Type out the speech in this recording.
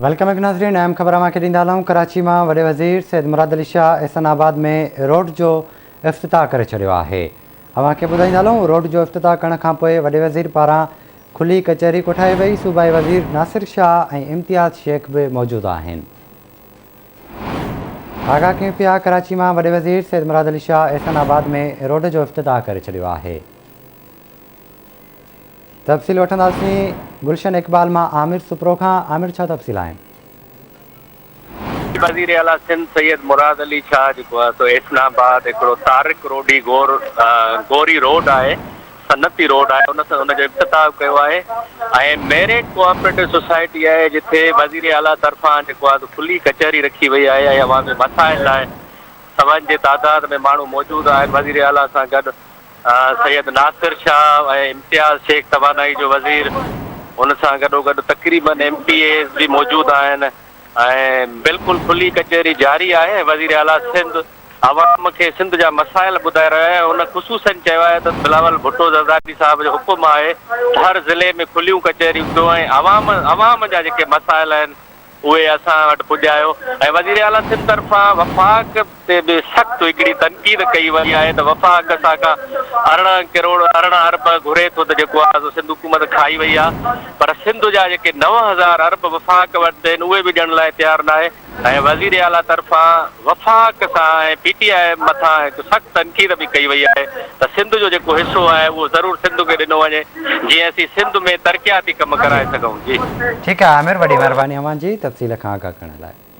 Welcome back ناظرين اهم خبر اوهان کي ڏيندا هلون ڪراچي مان وڏي وزير سيد مراد علي شاهه احسن آباد ۾ روڊ جو افتتاح ڪري ڇڏيو آهي اوهان کي ٻڌائيندا هلون روڊ جو افتتاح ڪرڻ کان پوء وڏي وزير پاران کلي ڪچهري ڪوٺائي وئي صوبائي وزير ناصر شاهه ۽ امتياز شيخ به موجود آهن آگاهه ڪيون پيا ڪراچي مان وڏي وزير سيد مراد علي شاهه احسن آباد ۾ روڊ جو افتتاح ڪري ڇڏيو آهي. تفصيل وٺنداسين گلشن اقبال مان عامر سپرو کان عامر ڇا تفصيل آهن؟ وزير اعليٰ سنڌ سيد مراد علي شاهه جيڪو آهي سو احسن آباد هڪڙو طارق روڊي گور گوري روڊ آهي صنعتي روڊ آهي ان سان ان جو افتتاح ڪيو آهي ۽ ميرٽ ڪوآپريٽو سوسائٽي آهي جتي وزير اعليٰ طرفان جيڪو آهي سو کلي ڪچهري رکي وئي آهي ۽ عوامي مسائل لاء سون جي تعداد ۾ ماڻهو موجود آهن وزير اعليٰ سان گڏ سيد ناصر شاهه ۽ امتياز شيخ توانائي جو وزير ان سان گڏوگڏ تقريبن ايم پي ايز به موجود آهن ۽ بلڪل کلي ڪچهري جاري آهي ۽ وزير اعليٰ سنڌ عوام کي سنڌ جا مسائل ٻڌائي رهيو آهي هن خصوصن چيو آهي ته بلاول ڀٽو زرداري صاحب جو حڪم آهي ته هر ضلعي ۾ کليون ڪچهريون ڪيو ۽ عوام عوام جا جيڪي مسائل آهن اهي اسان وٽ پڄايو ۽ وزيراعليٰ سنڌ طرفان وفاق تي به سخت هڪڙي تنقيد ڪئي وئي آهي ته وفاق اسان کان 18 ڪروڙ 18 ارب گهري ٿو ته جيڪو آهي سو سنڌ حڪومت کائي وئي آهي پر سنڌ جا جيڪي 9000 ارب وفاق وٽ آهن اهي به ڏيڻ لاء تيار ناهي ۽ وزيراعليٰ طرفان وفاق سان ۽ پي ٽي آء مٿان هڪ سخت تنقيد به ڪئي وئي آهي ته سنڌ جو جيڪو حصو آهي اهو ضرور سنڌ کي ڏنو وڃي جيئن اسين سنڌ ۾ ترقياتي ڪم ڪرائي سگهون جي. ٺيڪ آهي عامر وڏي مهرباني اوهان جي تفصيل کان آگاهه ڪرڻ لاء.